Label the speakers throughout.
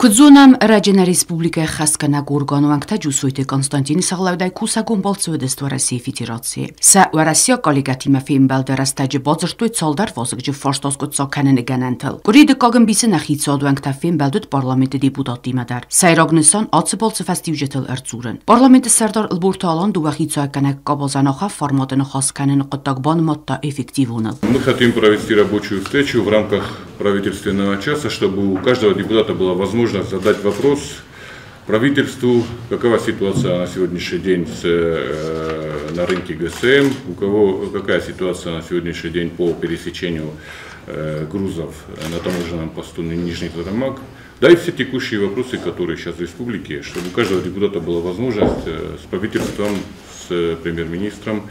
Speaker 1: Куыд зонӕм, ӕрӕджы нӕ республикӕйы ӕххӕстгӕнӕг органы уӕнгтӕ Джусойты Константины сӕргълӕудӕй кусӕгон балцы уыдысты Уӕрӕсейы Федерацийы. Сӕ уӕрӕсейаг коллегӕтимӕ фембӕлды рӕстӕджы бадзырдтой цалдӕр вазыгджын фарст аскъуыддзаг кӕныны гӕнӕнтыл. Къуыри дыккаг ӕмбисы нӕ хицауад уӕнгтӕ фембӕлд уыд парламенты депутаттимӕ дӕр. Сӕйраг нысан ацы балцы фӕстиуджытыл ӕрдзурын. Парламенты сӕрдар Ӕлборты Алан дыууӕ хицауӕггӕнӕг къабазӕн ахӕм форматы ныхас кӕныны хъуыддаг банымадта эффективоныл.
Speaker 2: Мы хотим провести рабочую встречу в рамках правительственного часа, чтобы у каждого депутата была возможность задать вопрос правительству, какова ситуация на сегодняшний день на рынке ГСМ, у кого какая ситуация на сегодняшний день по пересечению грузов на таможенном посту Нижний Тарамак, да и все текущие вопросы, которые сейчас в республике, чтобы у каждого депутата была возможность с правительством, с премьер-министром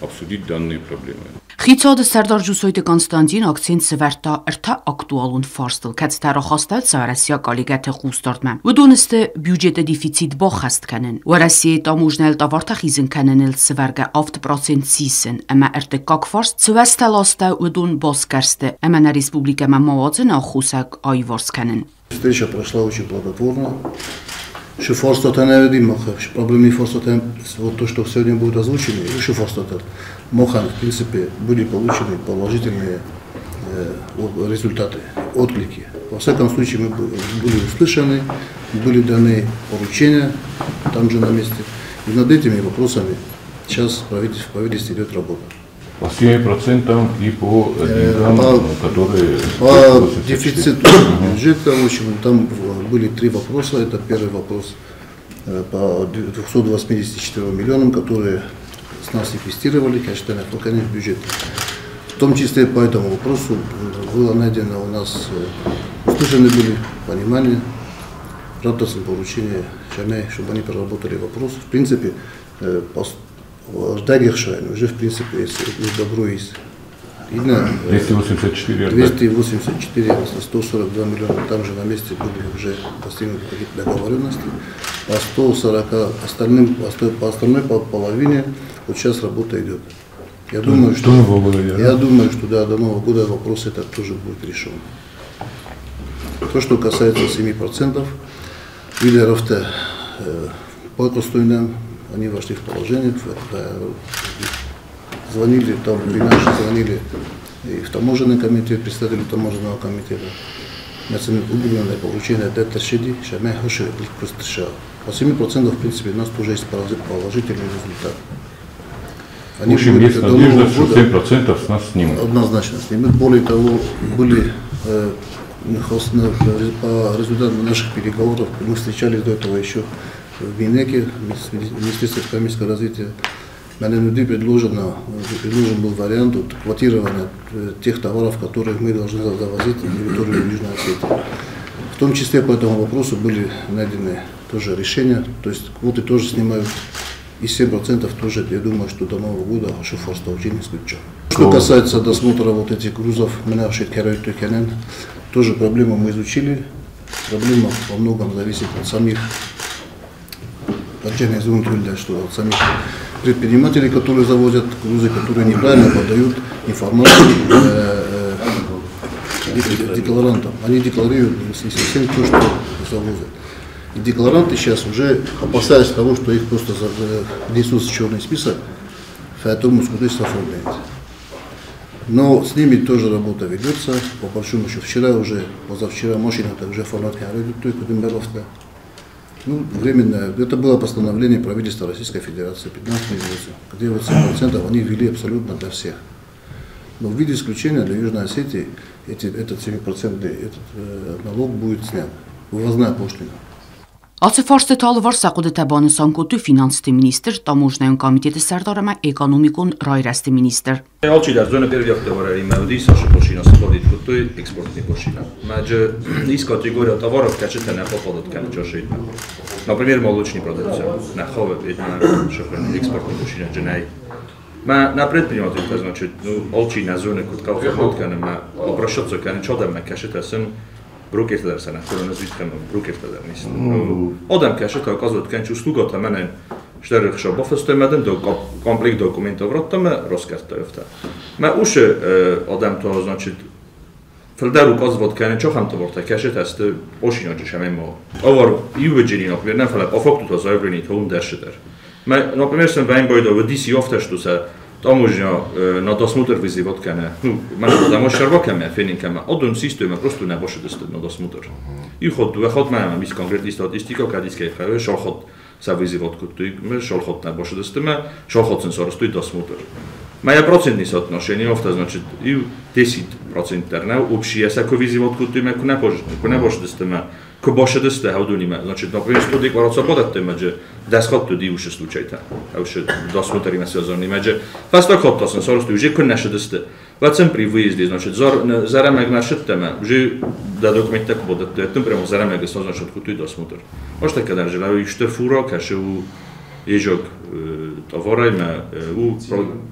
Speaker 2: обсудить данные проблемы.
Speaker 1: Хицауады сӕрдар Джусойты Константин акцент сӕвӕрдта ӕртӕ актуалон фарстыл, кӕцытӕ рахастӕуыд уӕрӕсейаг коллегӕты хъусдардмӕ. Уыдон сты бюджеты дефицит баххӕст кӕнын, Уӕрӕсейы таможнӕйыл товартӕ хизын кӕныныл сӕвӕргӕ 7% сисын ӕмӕ ӕртыккаг фарст цы уӕзтӕ ласта, уыдон басгӕрсты ӕмӕ нӕ республикӕмӕ ма уадзыны аххосаг аиуварс кӕнын.
Speaker 3: Встреча прошла очень плодотворно. Шифарстатан проблемы форстатан, вот то, что сегодня будет озвучено, и шифарстатан, махӕн, в принципе, были получены положительные результаты, отклики. Во всяком случае, мы были услышаны, были даны поручения там же на месте. И над этими вопросами сейчас в правительстве идет работа.
Speaker 2: По 7% и по деньгам, которые...
Speaker 3: По дефициту бюджета, в общем, там были три вопроса. Это первый вопрос по 284 миллионам, которые с нас инвестировали, конечно, в бюджет. В том числе по этому вопросу было найдено у нас, услышаны были понимание, радостное поручение, чтобы они проработали вопрос. В принципе, уже в принципе добро есть.
Speaker 2: 284,
Speaker 3: 284, 142 миллиона там же на месте были уже достигнуты какие-то договоренности. По 140 остальным, по остальной половине вот сейчас работа идет. Я думаю, что, я думаю, что да, до Нового года вопрос этот тоже будет решен. То, что касается 7%, лидеров-то по они вошли в положение, звонили, там наши звонили и в таможенный комитет, представители таможенного комитета. По 7% в принципе у нас тоже есть положительный результат.
Speaker 2: Они в общем, есть надежда, что 7% с нас снимут.
Speaker 3: Однозначно снимут. Более того, были по результатам наших переговоров, мы встречались до этого еще в Минэке, в Министерстве экономического развития. На НУД предложен был вариант вот, квотирования тех товаров, которые мы должны завозить на территорию Южной Осетии. В том числе по этому вопросу были найдены тоже решения, то есть квоты тоже снимают, и 7% тоже, я думаю, что до Нового года Что касается досмотра вот этих грузов, тоже проблему мы изучили. Проблема во многом зависит от самих, что от самих предпринимателей, которые завозят грузы, которые неправильно подают информацию декларантам. Они декларируют не совсем то, что завозят. И декларанты сейчас уже, опасаясь того, что их просто внесут в черный список, поэтому оформляют. Но с ними тоже работа ведется. По большому счету, вчера уже, позавчера машина также оформляет. Ну, временно, это было постановление правительства Российской Федерации 15 месяцев, где вот 7% они ввели абсолютно для всех. Но в виде исключения для Южной Осетии этот 7% этот налог будет снят, вывозная пошлина.
Speaker 1: Ацы фарстыты алыварс ахъуыдытӕ банысан кодтой финансты министр, таможнӕйон комитеты сӕрдар ӕмӕ экономикон райрӕзты министр.
Speaker 4: Алчидӕр зоны первый товар имӕ уыдис, ашы пошлина сфордит кодтой экспортный пошлина. Мӕджы ис категория товаров, кӕцытӕ нӕ попадут кӕны чашитмӕ. Например, молочный продукция. Нӕ хауы экспортный пошлина джынӕй. Мӕ на предприниматель, значит, ну, алчи нӕ зоны куыд хъӕуы кӕны, мӕ обращаться кӕны чадӕммӕ кӕсытӕ сын брокерта дӕр сӕ нӕ звитхем брокерта дӕр ницы. Одам кӕсытӕ оказывают кӕнч услугата мӕнӕн Штэрхша бафыстоймӕдын комплект документов радта мӕ роскӕрдта өфтӕ. Мӕ ушы адамто, значит, Фылдӕр указывать кӕны чохам товарта, кӕсытӕ сты ошинаджы шамемо. Товар иу например, не фӕлӕ по факту то заявление то дӕршидӕр. Например, сен вайн бойда в DC офташту са таможня на досмотр вызывать кӕны. Ну, мӕ дамошарва кӕмӕ фенин кӕмӕ. Одун система просто не бошидысты на досмотр. И ход дуэ ход мӕ мис конкретный статистика кадискай хаве шалхот са вызывать куттуй, мэ шалхот не бошидысты мӕ шалхот сенсорстуй досмотр. Моя процентный соотношение офта, значит, и 10% терна общий са ко вызывать куттуй мэ куна бож куна бошидысты мӕ ко бошидысты хаудуни мӕ. Значит, например, 100 декларация податты мӕ же десхот туди уше случайта. Ауше досмотр има сезонни мӕ же фаста хотта сенсорстуй уже кун нашидысты. Вацем при выезде, значит, зар зарамэг нашиттема, уже да документта кубодатты, этом прямо зарамэг значит куттуй досмотр. Ошта кадар желаю иште фура каше у ежок товара у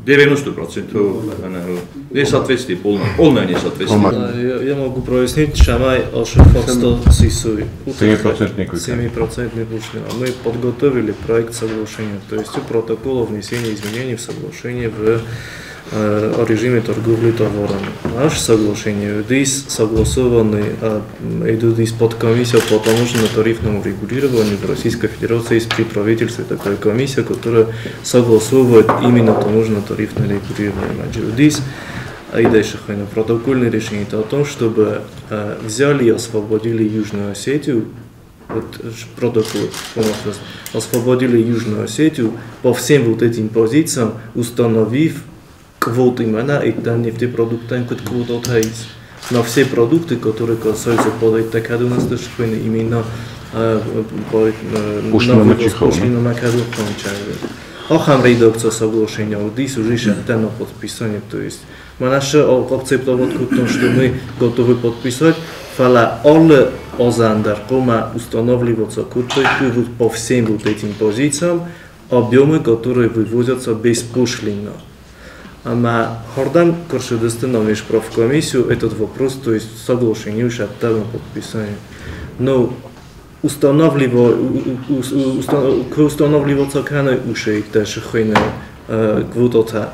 Speaker 4: 90% несоответствие полное, полное несоответствие.
Speaker 5: Я могу прояснить, Шамай Алшифат 100 сисуй.
Speaker 2: 7%
Speaker 5: 7% пошлина. Мы подготовили проект соглашения, то есть протокол о внесении изменений в соглашение о режиме торговли товарами. Наше соглашение здесь согласованы, идут из подкомиссии по таможенно-тарифному регулированию в Российской Федерации. Есть при правительстве такая комиссия, которая согласовывает именно таможенно-тарифное регулирование. Здесь и дальше протокольное решение это о том, чтобы взяли и освободили Южную Осетию, вот протокол освободили Южную Осетию по всем вот этим позициям, установив квоты имена и там нефтепродукты квоты на все продукты, которые касаются подать так у нас именно пошлина на Охам редакция соглашения здесь уже на подписание, то есть мы наше акцептовать том, что мы готовы подписать, фала alle озандар кома устанавливаться по всем вот этим позициям объемы, которые вывозятся беспошлинно. Ама хордан куршедысты на межправкомиссию этот вопрос, то есть соглашение уже на подписание. Но устанавливаться каны ушей даже хойна квотота.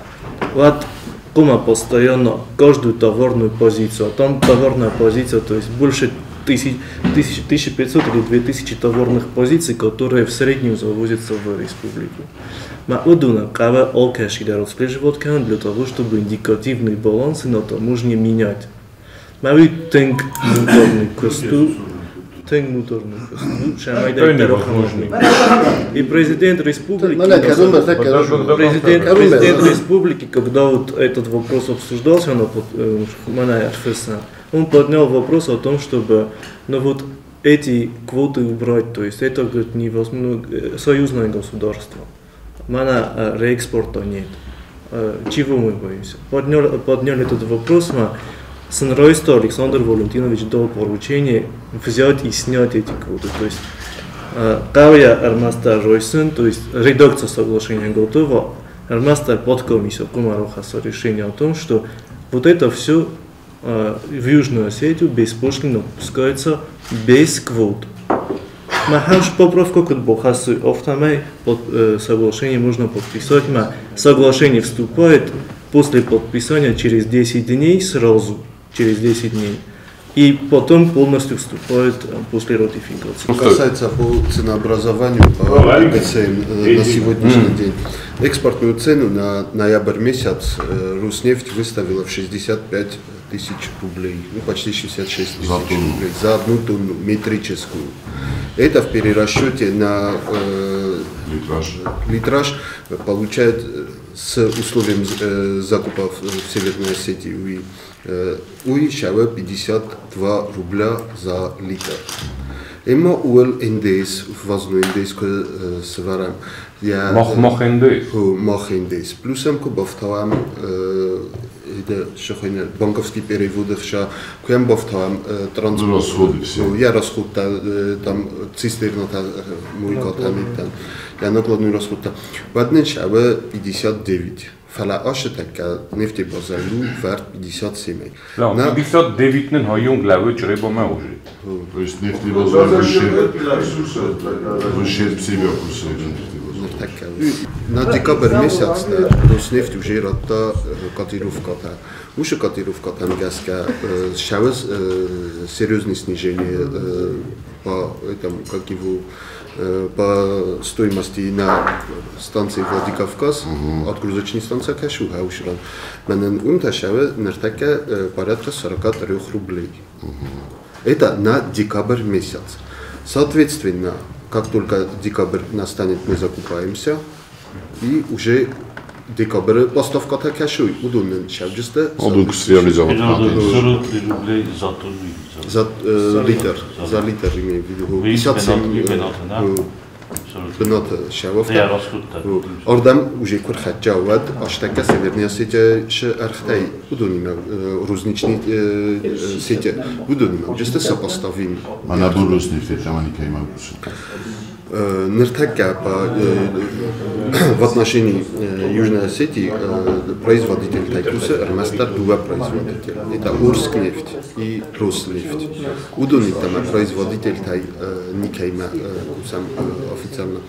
Speaker 5: Вот кома постоянно каждую товарную позицию, там товарная позиция, то есть больше 1500 или 2000 товарных позиций, которые в среднем завозятся в республику. Ма одуна кава алкаши отслеживать для того, чтобы индикативные балансы на таможне менять. Ма тенг муторный косту, тенг муторный косту, и президент республики, президент республики, когда вот этот вопрос обсуждался на он поднял вопрос о том, чтобы, ну вот эти квоты убрать, то есть это, говорит, невозможно, союзное государство. Мана реэкспорта нет. Чего мы боимся? Поднял этот вопрос, Санройство Александр Валентинович дал поручение взять и снять эти квоты. То есть Кавия Армаста Ройсен, то есть редакция соглашения готова, Армаста подкомиссия Кумарохаса решение о том, что вот это все в Южную Осетию беспошлино пускается без квот. Махаш поправка к Бохасу офтамай под соглашение можно подписать. Соглашение вступает после подписания через 10 дней сразу, через 10 дней. И потом полностью вступает после ратификации.
Speaker 3: Что касается по ценообразованию по ГЦМ на сегодняшний день. Экспортную цену на ноябрь месяц Роснефть выставила в 65 тысяч рублей, ну почти 66 тысяч рублей за одну тонну метрическую. Это в перерасчете на литраж получает с условием закупа в Северной Осетии уи шаве 52 рубля за литр. Эма уэл НДС, ввозной НДС сварам. Я
Speaker 2: мах НДС.
Speaker 3: Мах НДС. Плюсом ко бафтавам это шохойна банковский переводы ша куям бафтавам транспорт.
Speaker 6: Расходы все.
Speaker 3: Я расход там цистерна та мойка там и там. Я накладной расход там. Ваднен шаве 59. Фала ашетака нефтебазалу варт 57.
Speaker 2: Да, 59-н հայուն լավը ջրեբոմա ուժի.
Speaker 6: То есть нефтебазар выше, выше себя кусает нефтебазар. ныртӕккӕ. На декабрь месяц Роснефть уже радта котировкӕтӕ. Уыцы котировкӕтӕм гӕсгӕ ссӕуы серьезное снижение по этому, как его, по стоимости на станции Владикавказ, отгрузочная станция кӕсы уыцы ран. Мӕнӕн уым та ссӕуы ныртӕккӕ порядка 43 рублей. Это на декабрь месяц. Соответственно, как только декабрь настанет, мы закупаемся, и уже декабрь поставка кэшу, удобно шавджисте.
Speaker 7: 43 рублей за тонну.
Speaker 6: За литр, за литр имею в виду. 57 бынаты шавовта. Ордам уже курхаджавад, аштака Северная Осетия ше архтай, удонима розничный сети, удонима, just сопоставим.
Speaker 7: Манабур Роснефть, там они каймают.
Speaker 6: Ныртӕккӕ в отношении Южной Осетии производитель тайкусы ӕрмӕстдӕр дыууӕ производитель. Это Орскнефть и Роснефть. Уыдонимӕ производительтӕй никӕимӕ кусӕм официально.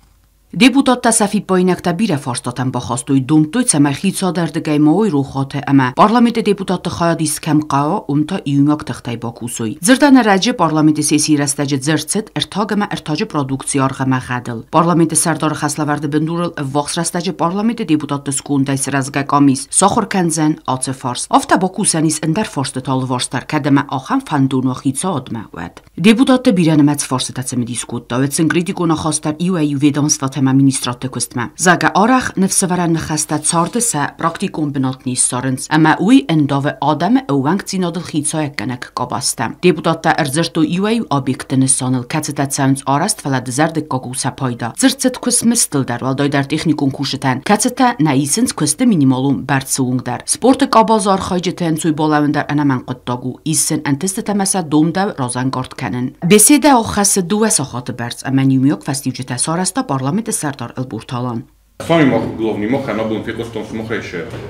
Speaker 1: Депутаттӕ сӕ фиппаинӕгтӕ бирӕ фарстатӕм бахастой, домдтой, цӕмӕй хицауадӕрдыгӕй ма уой рохуаты ӕмӕ парламенты депутатты хайадист кӕм хъӕуа, уым та иумиаг тыхтӕй бакусой. Дзырдӕн ӕрӕджы парламенты сессийы рӕстӕджы дзырд цыд ӕртаг ӕмӕ ӕртаджы продукцийы аргъ ӕмӕ гъӕдыл. Парламенты сӕрдары хӕслӕвӕрды бындурыл ӕввахс рӕстӕджы парламенты депутатты скондӕй сырӕзгӕ къамис сахуыр кӕндзӕн ацы фарст. Афтӕ бакусӕн ис ӕндӕр фарстыты алыварс дӕр, кӕд ӕмӕ ахӕм фӕндон уа хицауадмӕ, уӕд. Депутатты бирӕнымӕц фарстытӕ цымыдис кодта, уӕд сын критикон ахаст дӕр иуӕй-иу ведомствотӕ ӕмӕ министрадты куыстмӕ. Зӕгъгӕ, арӕх ныфсӕвӕрӕн ныхӕстӕ царды сӕ практикон бынат не ссарынц, ӕмӕ уый ӕндавы адӕмы ӕууӕнкдзинадыл хицауӕггӕнӕг къабӕзтӕ. Депутаттӕ ӕрдзырдтой иуӕй-иу объектты нысаныл, кӕцытӕ цӕуынц арӕзт, фӕлӕ дызӕрдыггаг у сӕ пайда. Дзырд цыд куыстмыздтыл дӕр, уӕлдайдӕр техникон кусджытӕн, кӕцытӕ нӕ исынц куысты минималон бӕрцы онг дӕр. Спорты къабазы архайджыты ӕнцой балӕууын дӕр ӕнӕмӕнг хъуыддаг у, ис сын ӕнтыстытӕ ӕмӕ сӕ домдӕуы разӕнгард кӕнын. Беседӕ аххӕссы дыууӕ сахаты бӕрц ӕмӕ иумиаг фӕстиуджытӕ сарӕзта парламенты сӕрдар Ӕлборты Алан.
Speaker 2: Сами мах главный мах ӕнӕбон фехъуыстон сымахӕй,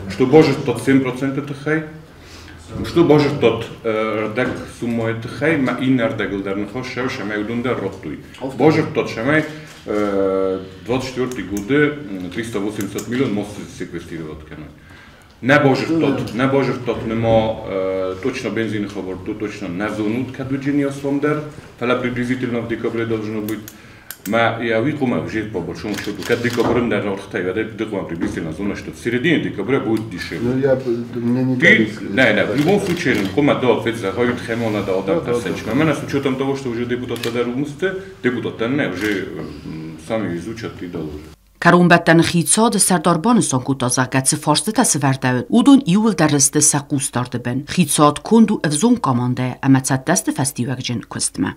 Speaker 2: что базыдтат 7% тыххӕй, что базыдтат ӕрдӕг суммӕйы тыххӕй, мӕ иннӕ ӕрдӕгыл дӕр ныхас цӕуы, цӕмӕй уыдон дӕр радтой. Базыдтат, цӕмӕй 24 годы 380 миллион мост секвестировать кӕной. Не базыдтат нема точно бензин хабар, то точно не зонут, кӕд уыджени аслам дӕр, фӕлӕ приблизительно в декабре должно быть. Ма я уикума уже по большому счету, кӕд декабрем дӕр ӕргътӕй, уӕд дыкъума приблизительно зона, что в середине декабря будет дешевле.
Speaker 6: Ну, я, мне не
Speaker 2: Ты,
Speaker 6: дали.
Speaker 2: не, в любом случае, ну, кома да ответ за хемона да адам да. Мӕнӕ с учетом того, что уже депутаттӕ дӕр уым сты, депутаттӕ нӕ, уже сами изучат и доложат.
Speaker 1: Кӕронбӕттӕны хицауады сӕрдар банысан кодта, зӕгъгӕ, цы фарстытӕ сӕвӕрдӕуыд, уыдон иууылдӕр сты сӕ хъусдарды бын. Хицауад конд у ӕвзонг командӕйӕ ӕмӕ цӕттӕ сты фӕстиуӕгджын куыстмӕ.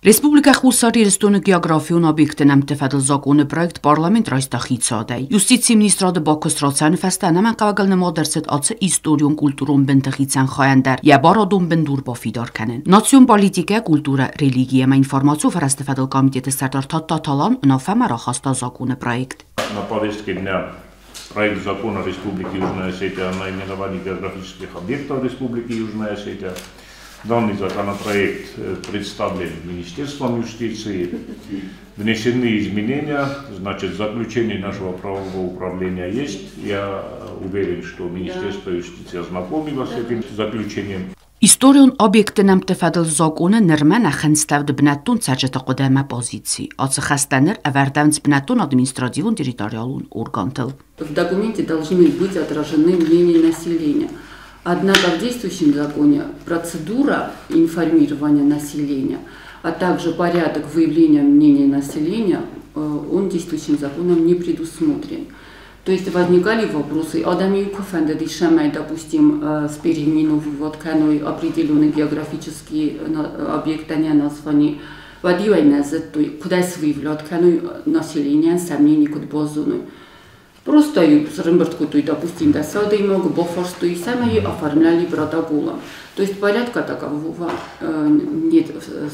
Speaker 1: Республикӕ Хуссар Ирыстоны географион объектты нӕмтты фӕдыл закъоны проект парламент райста хицауадӕй. Юстицийы министрады бакуыст рацӕуыны фӕстӕ ӕнӕмӕнгхъӕуӕгыл нымад ӕрцыд ацы историон-культурон бынты хицӕн хайӕн дӕр йӕ барадон бындур бафидар кӕнын. Национ политикӕ, культурӕ, религи ӕмӕ информацион фӕрӕзты фӕдыл комитеты сӕрдар Тадтаты Алан уынаффӕмӕ рахаста закъоны проект.
Speaker 7: На повестке дня проект закона Республики Южная Осетия о наименовании географических объектов Республики Южная Осетия. Данный законопроект представлен Министерством юстиции. Внесены изменения, значит, заключение нашего правового управления есть. Я уверен, что Министерство юстиции ознакомилось с этим заключением.
Speaker 1: Историон объектты нӕмтты фӕдыл закъоны нырмӕ нӕ хынцтӕвд бынӕттон цӕрджыты хъуыды ӕмӕ позици. Ацы хӕстӕ ныр ӕвӕрдӕуынц бынӕттон административон-территориалон органтыл.
Speaker 8: В документе должны быть отражены мнения населения. Однако в действующем законе процедура информирования населения, а также порядок выявления мнения населения, он действующим законом не предусмотрен. То есть возникали вопросы, адӕмы куы фӕндыди, цӕмӕй, допустим, спереименовывать кӕной определенный географический объект, а не название. Уӕд-иу ӕй нӕ зыдтой, куыд ӕй выявлять кӕной население, сӕ мнение куыд базоной. Просто ӕрӕмбырд кодтой, допустим, дӕс адӕймаг, бафарстой, цӕмӕй оформляли протоколом. То есть порядка такового нет в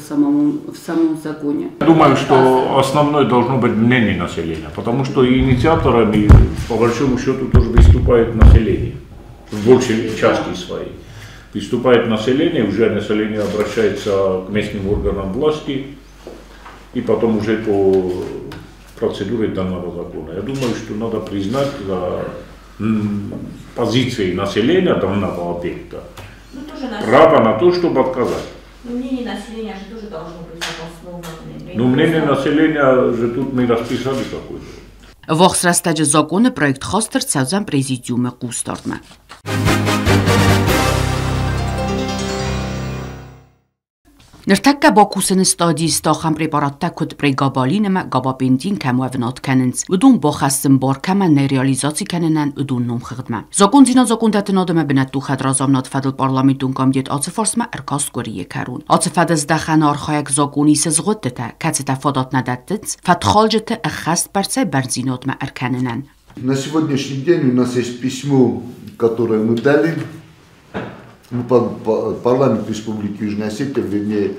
Speaker 8: самом законе.
Speaker 7: Думаю, что основное должно быть мнение населения, потому что инициаторами, по большому счету, тоже выступает население в большей части своей. Выступает население, уже население обращается к местным органам власти, и потом уже по процедуре данного закона. Я думаю, что надо признать за позицией населения данного объекта право на то, чтобы отказать.
Speaker 9: Но мнение населения же тоже должно быть обоснованное.
Speaker 7: Ну, мнение населения же тут мы расписали какое-то.
Speaker 1: Ողջ ռաստաճը զոկոնը պրոյեկտ խոստր ցավզան պրեզիդիումը կուստորմը։ Նրթակկա Բաքուսենը ստադի ստախան պրեպարատտա քուտ պրեգաբալին ըմը գաբապենտին քամուավնատ քաննց ուդուն բոխասն բորքամը ներեալիզացի քաննան ուդուն նում խղդմը Զոկոնձինա զոկոնդատնոդմը բնատու խադրազամնատ ֆադլ պարլամենտուն կամդիետ ացֆորսմը ըրկաս կորի եկարուն ացֆադս դախան արխայակ զոկոնի սզղոտ դտա կացտա ֆադատնադատտց ֆատխալջտը ըխաստ բարձե բարձինոդմը ըրքաննան.
Speaker 10: На сегодняшний день у нас есть письмо, которое мы дали. Парламент Республики Южная Осетия, вернее,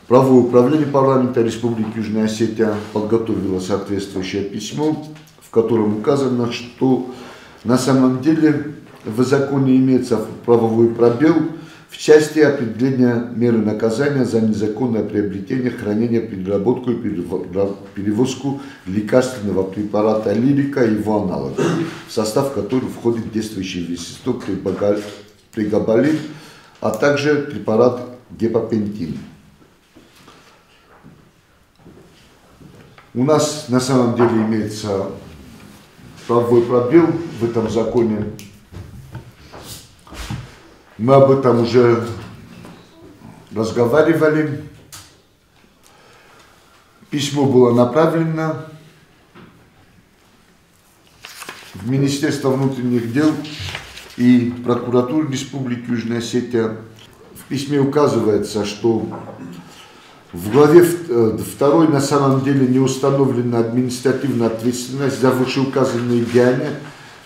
Speaker 10: правовое управление парламента Республики Южная Осетия подготовило соответствующее письмо, в котором указано, что на самом деле в законе имеется правовой пробел в части определения меры наказания за незаконное приобретение, хранение, переработку и перевозку лекарственного препарата лирика и его аналогов, в состав которого входит действующее вещество прегабалин, а также препарат гепапентин. У нас на самом деле имеется правовой пробел в этом законе. Мы об этом уже разговаривали. Письмо было направлено в Министерство внутренних дел и прокуратуру Республики Южная Осетия. В письме указывается, что в главе 2 на самом деле не установлена административная ответственность за вышеуказанные деяния,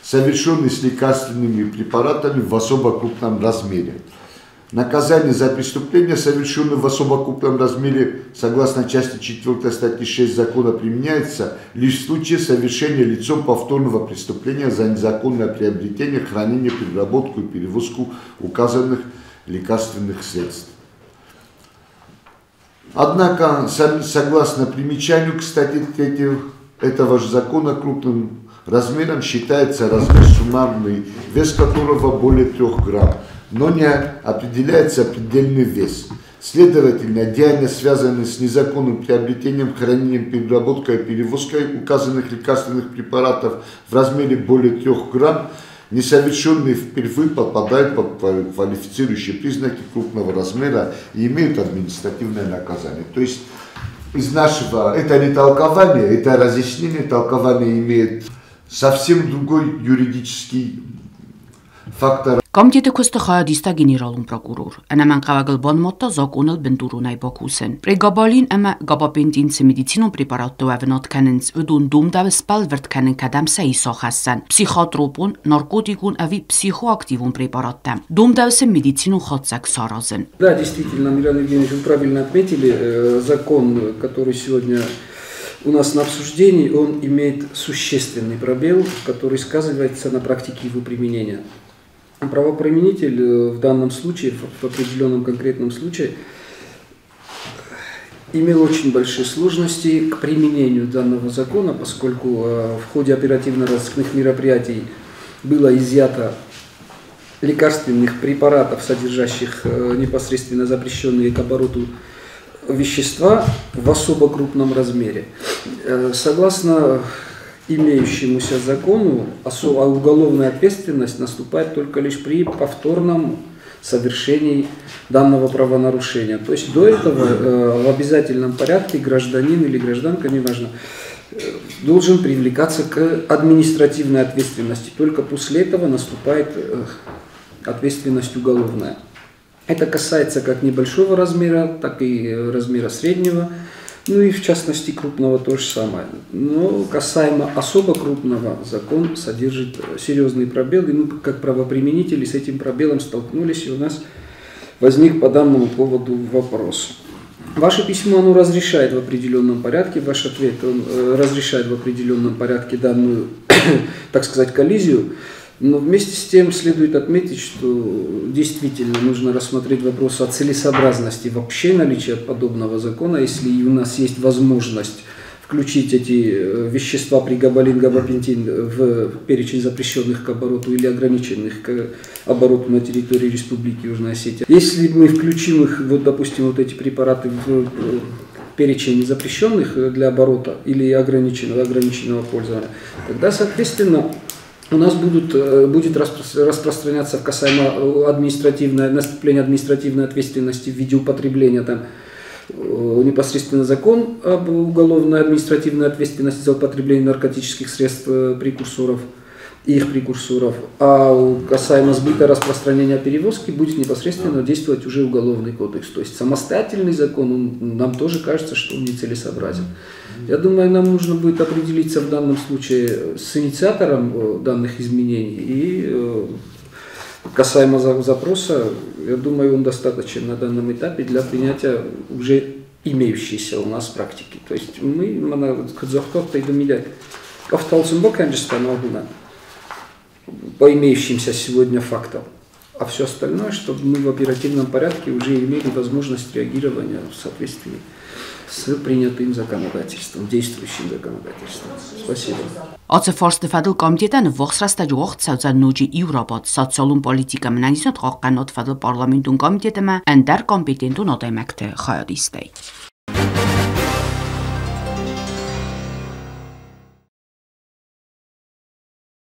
Speaker 10: совершенные с лекарственными препаратами в особо крупном размере. Наказание за преступление, совершенное в особо крупном размере, согласно части 4 статьи 6 закона, применяется лишь в случае совершения лицом повторного преступления за незаконное приобретение, хранение, переработку и перевозку указанных лекарственных средств. Однако, согласно примечанию к статье 3 этого же закона, крупным размером считается размер суммарный, вес которого более 3 грамм, но не определяется предельный вес. Следовательно, деяния, связанные с незаконным приобретением, хранением, переработкой и перевозкой указанных лекарственных препаратов в размере более 3 грамм, несовершенные впервые попадают под квалифицирующие признаки крупного размера и имеют административное наказание. То есть из нашего, это не толкование, это разъяснение, толкование имеет совсем другой юридический фактор.
Speaker 1: Комитеты кусты хайадиста генералун прокурор. Անաման ყავაგլ բոնմոտտա զոկոնլ բնդուրունայ բոկուսեն։ Պրեգաբալին ըմը գաբապենտինցը մեդիցինուն պրեպարատտո ավնոտ քաննց ուդուն դումդավը սպալ վրտ քանն կադամսա իսոխասան։ Պսիխոտրոպուն, նարկոտիկուն ավի պսիխոակտիվուն պրեպարատտա։ Դումդավսը մեդիցինուն խոցակ սարազեն։
Speaker 11: Да, действительно, Миран Евгеньевич, вы правильно отметили, закон, который сегодня у нас на обсуждении, он имеет существенный пробел, который сказывается на практике его применения. Правоприменитель в данном случае, в определенном конкретном случае, имел очень большие сложности к применению данного закона, поскольку в ходе оперативно-розыскных мероприятий было изъято лекарственных препаратов, содержащих непосредственно запрещенные к обороту вещества в особо крупном размере. Согласно имеющемуся закону, уголовная ответственность наступает только лишь при повторном совершении данного правонарушения. То есть до этого в обязательном порядке гражданин или гражданка, неважно, должен привлекаться к административной ответственности. Только после этого наступает ответственность уголовная. Это касается как небольшого размера, так и размера среднего. Ну и в частности крупного то же самое. Но касаемо особо крупного, закон содержит серьезный пробел. И мы как правоприменители с этим пробелом столкнулись, и у нас возник по данному поводу вопрос. Ваше письмо, оно разрешает в определенном порядке, ваш ответ, он разрешает в определенном порядке данную, так сказать, коллизию. Но вместе с тем следует отметить, что действительно нужно рассмотреть вопрос о целесообразности вообще наличия подобного закона, если у нас есть возможность включить эти вещества прегабалин, габапентин в перечень запрещенных к обороту или ограниченных к обороту на территории Республики Южная Осетия. Если мы включим их, вот, допустим, вот эти препараты в перечень запрещенных для оборота или ограниченного пользования, тогда, соответственно, у нас будет распространяться касаемо наступления административной ответственности в виде употребления там, непосредственно закон об уголовной административной ответственности за употребление наркотических средств, прекурсоров и их прекурсоров, а касаемо сбыта, распространения, перевозки будет непосредственно действовать уже уголовный кодекс. То есть самостоятельный закон, он, нам тоже кажется, что он нецелесообразен. Я думаю, нам нужно будет определиться в данном случае с инициатором данных изменений и касаемо запроса, я думаю, он достаточен на данном этапе для принятия уже имеющейся у нас практики. То есть мы, по имеющимся сегодня фактам, а все остальное, чтобы мы в оперативном порядке уже имели возможность реагирования в соответствии с принятым законодательством, действующим законодательством. Спасибо.
Speaker 1: Ацы фарсты фӕдыл комитетӕн ӕввахс рӕстӕджы уагъд цӕудзӕн ноджы иу рабадт социалон политикӕ ӕмӕ ӕнӕниздзинад хъахъхъӕнынады фӕдыл парламентон комитет ӕмӕ ӕндӕр компетентон адӕймӕгты хайадистӕй.